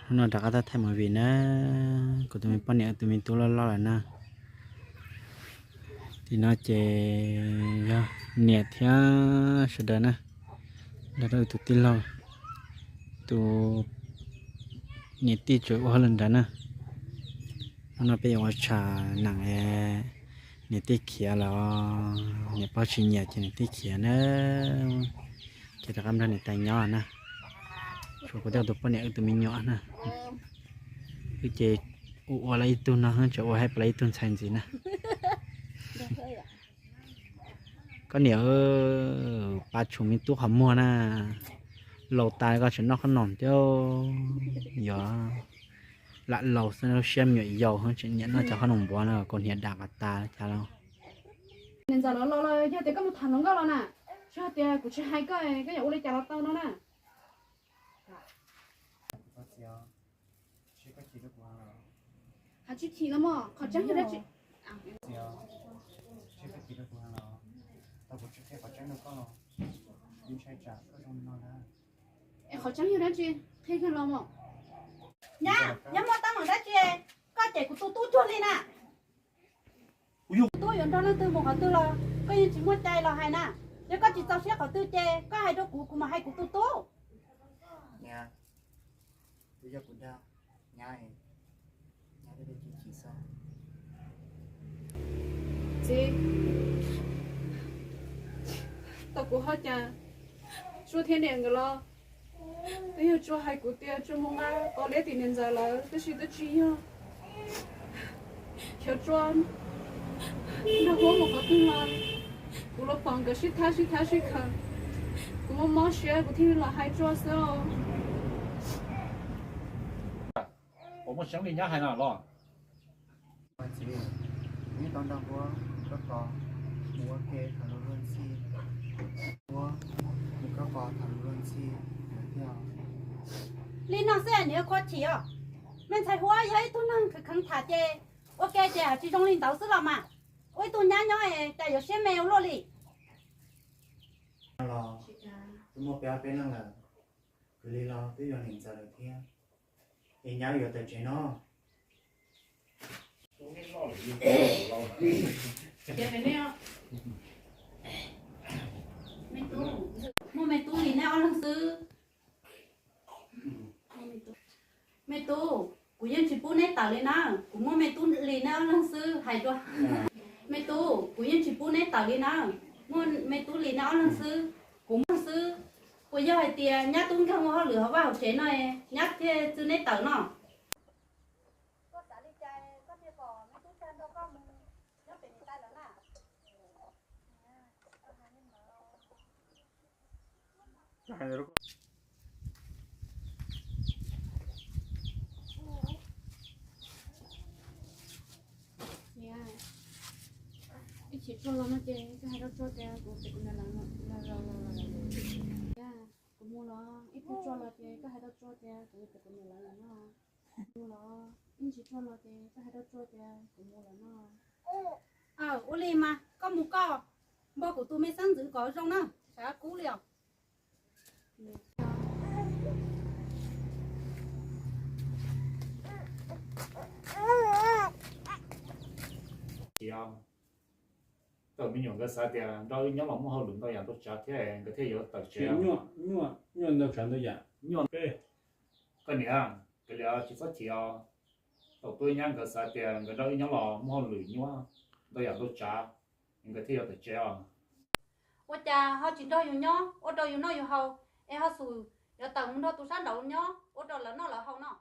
Hnub no rov qab tuaj thaij movie na, kuv tus me poj niam tus me tub loj loj lawm na. Tim no ces yog niam thiab sawv daws na, nrog rau tus tij laug, tus niam tij tseem ua hauj lwm nrad na. Hnub no peb yuav ua tsham neem, niam tij khiav los niam pog tsis nyiam ces niam tij khiav na. Ces rov qab nrog niam tais nyob na. Tshuav kuv thiab tus poj niam wb tus me nyuam na. Wb ces ua ua lawv ib tug no, tseem ua hais pab lawv ib tug ntxhais ntxiv na. Koj niam, pab tshum me tub qhov muag na, laus tas koj tseem noj qhob noom thiab. Yog lam laus xwb, siab me nyuam yaus tseem nyiam noj cov qhob noom npuav no, kaus hniav dam qas tas cas los. Niam ntxawm los los los yog tias koj mus tham hluas nkauj los na, tsis hais tias kuv tsis hais koj, koj yuav ua li cas los tau no na. Hais tsis chim los mas qhov tseeb yog dab tsi? Es qhov tseeb yog dab tsi? Qhia kiag los mas. Nyab, nyob muaj teeb meem dab tsi? Koj cem kuv tus tub cuag li na. Kuv tub yuav nrog leej twg mus qhov twg los koj yeej tsis muaj cai los hais na. Yog koj tsis txaus siab qhov twg ces koj hais rau kuv, kuv mam hais kuv tus tub. Niam, twb yog kuv dag nyab, nyab thiaj li chim xwb. Txiv, tau kuv ho cas, Tsuab thiab niam nkawd los twb yog Tsuab hais kuv tias Tsuab mus nqa qos liab tim niam ntxawm lawm, tab sis twb tsis yog. Xyov Tsuab nrog Huab mus qhov twg los, kuv los pom nkawd sib thab sib thab sib khaws, kuv mob mob siab kuv thiaj li los hais Tsuab xwb os. Puas muaj tseeb li nyab hais no los? Txiv, kuv yeej tau nrog Huab koj kos mus ua ke thaum lub luag ntxhi. Huab, mus koj kos thaum lub luag ntxhi lawm thiab. Li no xwb niam yuav khuv chim os. Me ntxhais Huab yog ib tug neeg kheev kheev tham ces ua ke ces tsis zoo li ntawd xwb los mas. Ua ib tug nyab nyob es cas yuav siab me ua luaj li. Los twb muaj peb ob peb leeg lawm, kwv li los twb yog niam ntxawm lawm thiab. Es nyab yuav tawm tsev no. Muaj me tub li neb ob leeg xwb. Me tub, kuv yeej tsis pub neb tawm li na, kuv muaj me tub li neb ob leeg xwb hais rau. Me tub, kuv yeej tsis pub neb tawm li na, muaj me tub li neb ob leeg xwb, kuv muaj xwb. Puas yog hais tias nyab tub nkeeg ua hauj lwm hauv vaj hauv tsev no, nyab thiaj txwv neb tawm no? Koj xav li cas koj thiaj kom me tub tag nrho koj mus nyob pem niam tais lawm na? Niam, ib chim Tsuab los no ces koj hais rau Tsuab tias kuv pem kuv niam lawv los. Kuv mus los ib chim Tsuab los ces koj hais rau Tsuab tias kuv pem kuv niam lawv los no. Mus los ib chim Tsuab los ces koj hais rau Tsuab tias kuv mus lawm no. Aw, ua li mas koj mus koj, npog kuv tus me xeeb ntxwv kom zoo na, tsam kub li os. Thaum me nyuam nkawd xav tias nrog wb nyob los muaj hauj lwm ntau yam ntau tsav thiab nkawd thiaj yuav tawm tsev. Nyuaj, nyuaj ntau tsav ntau yam. Nyuaj. Koj niam, koj niam tsis txhob chim os. Thaum tub nyab nkawd xav tias nkawd nrog wb nyob los muaj hauj lwm nyuaj ntau yam ntau tsav, nkawd thiaj yuav tawm tsev os. Ua cas ho tsis nrog yus nyob ua rau yus noj yus haus, es ho xum yuav tawm mus nrog tus sab nraud nyob ua rau lawv noj lawv haus no?